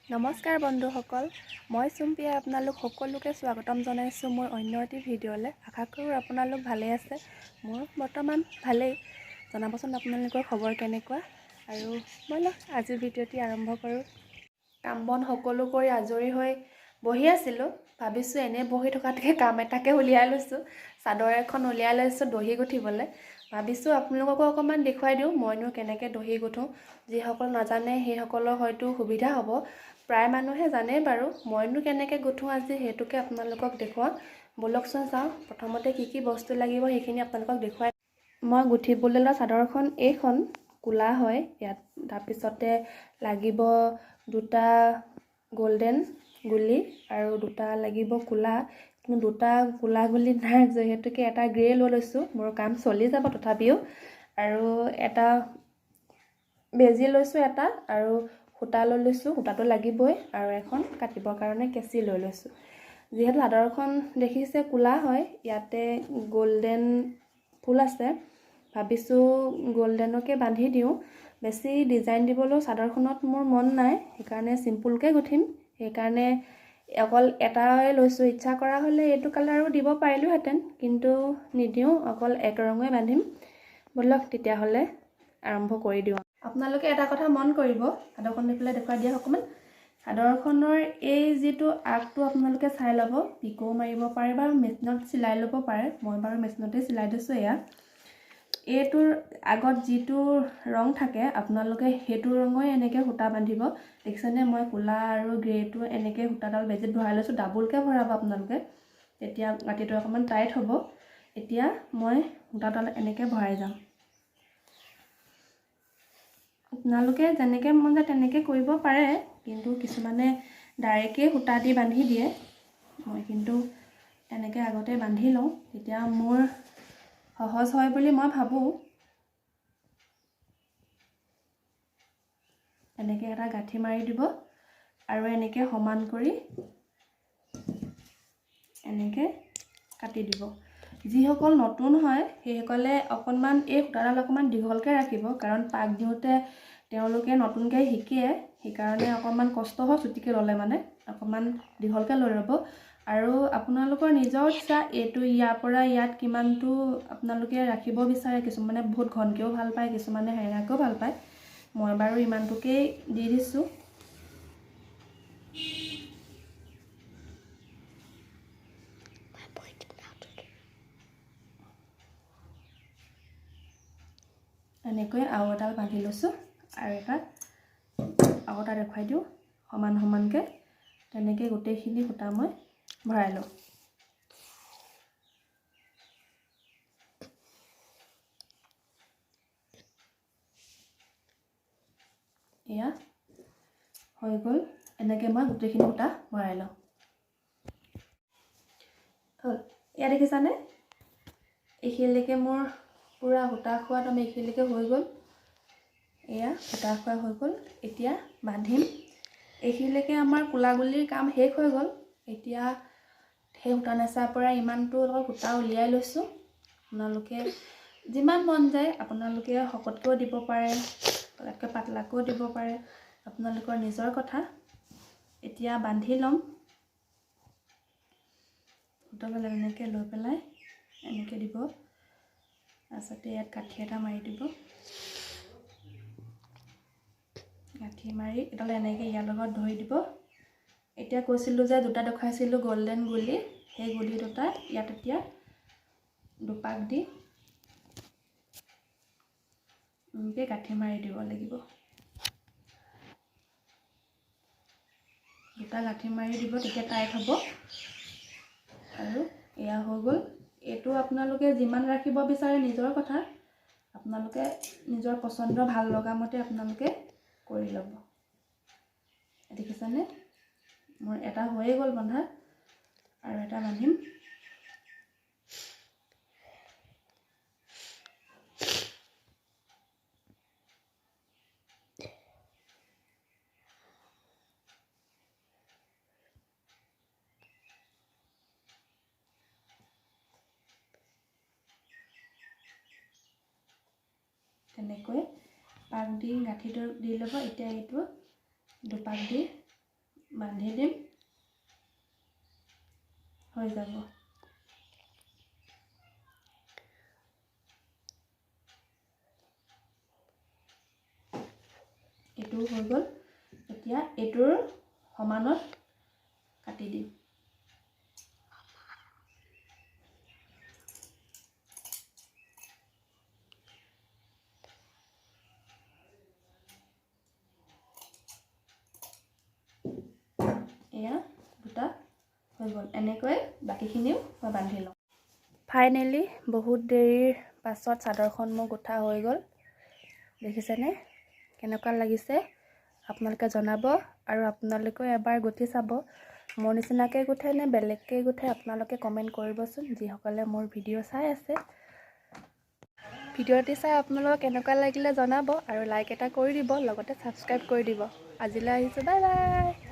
নমস্কাৰ বন্ধুসকল, মই চুম্পিয়ে আপোনালোক সকলোকে স্বাগতম জনাইছোঁ মোৰ অন্য এটি ভিডিঅ'লৈ। আশা কৰোঁ আপোনালোক ভালেই আছে। মোৰ বৰ্তমান ভালেই। জনাবচোন আপোনালোকৰ খবৰ কেনেকুৱা। আৰু ব'লক আজিৰ ভিডিঅ'টি আৰম্ভ কৰোঁ। কাম বন সকলো কৰি আজৰি হৈ বহি আছিলোঁ। ভাবিছোঁ এনেই বহি থকাতকৈ কাম এটাকে উলিয়াই লৈছোঁ। চাদৰ এখন উলিয়াই লৈছোঁ দহি গুঠিবলৈ। ভাবিছোঁ আপোনালোককো অকণমান দেখুৱাই দিওঁ মইনো কেনেকৈ দহি গুঠোঁ। যিসকল নাজানে সেইসকলৰ হয়তো সুবিধা হ'ব। প্ৰায় মানুহে জানেই বাৰু। মইনো কেনেকৈ গুঠোঁ আজি সেইটোকে আপোনালোকক দেখুৱাওঁ। ব'লকচোন চাওঁ। প্ৰথমতে কি কি বস্তু লাগিব সেইখিনি আপোনালোকক দেখুৱাই। মই গুঠিবলৈ লোৱা চাদৰখন এইখন ক'লা হয় ইয়াত। তাৰপিছতে লাগিব দুটা গল্ডেন গুলি আৰু দুটা লাগিব ক'লা। কিন্তু দুটা ক'লা গুলি নাই যিহেতুকে এটা গ্ৰে লৈ লৈছোঁ, মোৰ কাম চলি যাব তথাপিও। আৰু এটা বেজী লৈছোঁ এটা, আৰু সূতা লৈ লৈছোঁ, সূতাটো লাগিবই। আৰু এখন কাটিবৰ কাৰণে কেঁচি লৈ লৈছোঁ। যিহেতু চাদৰখন দেখিছে ক'লা হয়, ইয়াতে গল্ডেন ফুল আছে, ভাবিছোঁ গল্ডেনকে বান্ধি দিওঁ। বেছি ডিজাইন দিবলৈও চাদৰখনত মোৰ মন নাই, সেইকাৰণে চিম্পুলকৈ গুঠিম। সেইকাৰণে অকল এটাই লৈছোঁ। ইচ্ছা কৰা হ'লে এইটো কালাৰো দিব পাৰিলোহেঁতেন, কিন্তু নিদিওঁ, অকল এক ৰঙে বান্ধিম। ব'লক তেতিয়াহ'লে আৰম্ভ কৰি দিওঁ। আপোনালোকে এটা কথা মন কৰিব, চাদৰখন দি পেলাই দেখুৱাই দিয়া অকণমান। চাদৰখনৰ এই যিটো আগটো আপোনালোকে চাই ল'ব, পিকো মাৰিব পাৰে বা মেচিনত চিলাই ল'ব পাৰে। মই বাৰু মেচিনতে চিলাই দিছোঁ। এয়া এইটোৰ আগত যিটো ৰং থাকে আপোনালোকে সেইটো ৰঙৰে এনেকৈ সূতা বান্ধিব। দেখিছেনে, মই ক'লা আৰু গ্ৰেটো এনেকৈ সূতাডাল বেজীত ভৰাই লৈছোঁ। ডাবুলকৈ ভৰাব আপোনালোকে, তেতিয়া গাঁঠিটো অকণমান টাইট হ'ব। এতিয়া মই সূতাডাল এনেকৈ ভৰাই যাম। আপোনালোকে যেনেকৈ মন যায় তেনেকৈ কৰিব পাৰে, কিন্তু কিছুমানে ডাইৰেক্টেই সূতা দি বান্ধি দিয়ে। মই কিন্তু এনেকৈ আগতে বান্ধি লওঁ, তেতিয়া মোৰ সহজ হয় বুলি মই ভাবোঁ। এনেকৈ এটা গাঁঠি মাৰি দিব আৰু এনেকৈ সমান কৰি এনেকৈ কাটি দিব। যিসকল নতুন হয় সেইসকলে অকণমান এই সূতাডাল অকণমান দীঘলকৈ ৰাখিব, কাৰণ পাক দিওঁতে তেওঁলোকে নতুনকৈ শিকে, সেইকাৰণে অকণমান কষ্ট হয়। চুটিকৈ ল'লে মানে অকণমান দীঘলকৈ লৈ ল'ব। আৰু আপোনালোকৰ নিজৰ ইচ্ছা, এইটো ইয়াৰ পৰা ইয়াত কিমানটো আপোনালোকে ৰাখিব বিচাৰে। কিছুমানে বহুত ঘনকৈও ভাল পায়, কিছুমানে সেৰেঙাকৈও ভাল পায়। মই বাৰু ইমানটোকেই দি দিছোঁ। এনেকৈ আৰু এডাল বান্ধি লৈছোঁ। আৰু এটা আৰু এটা দেখুৱাই দিওঁ সমান সমানকৈ। তেনেকৈ গোটেইখিনি সূতা মই ভৰাই লওঁ। এয়া হৈ গ'ল। এনেকৈ মই গোটেইখিনি সূতা ভৰাই লওঁ। হ'ল, এয়া দেখিছানে, এইখিনিলৈকে মোৰ পূৰা সূতা খোৱা একদম এইখিনিলৈকে হৈ গ'ল। এয়া সূতা খোৱা হৈ গ'ল। এতিয়া বান্ধিম। এইখিনিলৈকে আমাৰ ক'লা গুলিৰ কাম শেষ হৈ গ'ল। এতিয়া সেই সূতা নেচাৰ পৰা ইমানটো অলপ সূতা উলিয়াই লৈছোঁ। আপোনালোকে যিমান মন যায় আপোনালোকে শকতকৈও দিব পাৰে, তাতকৈ পাতলাকৈও দিব পাৰে, আপোনালোকৰ নিজৰ কথা। এতিয়া বান্ধি ল'ম। সূতাডাল এনেকৈ লৈ পেলাই এনেকৈ দিব, তাৰপিছতে ইয়াত গাঁঠি এটা মাৰি দিব। গাঁঠি মাৰি এডাল এনেকৈ ইয়াৰ লগত ধৰি দিব। এতিয়া কৈছিলোঁ যে দুটা দেখুৱাইছিলোঁ গল্ডেন গুলি, সেই গুলি দুটা ইয়াত এতিয়া দুপাক দি এনেকৈ গাঁঠি মাৰি দিব লাগিব। দুটা গাঁঠি মাৰি দিব, তেতিয়া টাইট হ'ব। আৰু এয়া হৈ গ'ল। এইটো আপোনালোকে যিমান ৰাখিব বিচাৰে নিজৰ কথা, আপোনালোকে নিজৰ পচন্দ ভাল লগা মতে আপোনালোকে কৰি ল'ব। দেখিছেনে, মোৰ এটা হৈয়ে গ'ল বন্ধা, আৰু এটা বান্ধিম। তেনেকৈ পাক দি গাঁঠিটো দি ল'ব। এতিয়া এইটো দুপাক দি বান্ধি দিম, হৈ যাব। এইটোও হৈ গ'ল। এতিয়া এইটোৰ সমানত কাটি দিম। এয়া দুটা হৈ গ'ল। এনেকৈ বাকীখিনিও মই বান্ধি লওঁ। ফাইনেলি বহুত দেৰিৰ পাছত চাদৰখন মোৰ গোঠা হৈ গ'ল। দেখিছেনে কেনেকুৱা লাগিছে আপোনালোকে জনাব, আৰু আপোনালোকেও এবাৰ গুঠি চাব। মোৰ নিচিনাকৈ গুঠে নে বেলেগকৈ গুঠে আপোনালোকে কমেণ্ট কৰিবচোন, যিসকলে মোৰ ভিডিঅ' চাই আছে। ভিডিঅ'টি চাই আপোনালোকক কেনেকুৱা লাগিলে জনাব, আৰু লাইক এটা কৰি দিব, লগতে ছাবস্ক্ৰাইব কৰি দিব। আজিলৈ আহিছোঁ, বাই বাই।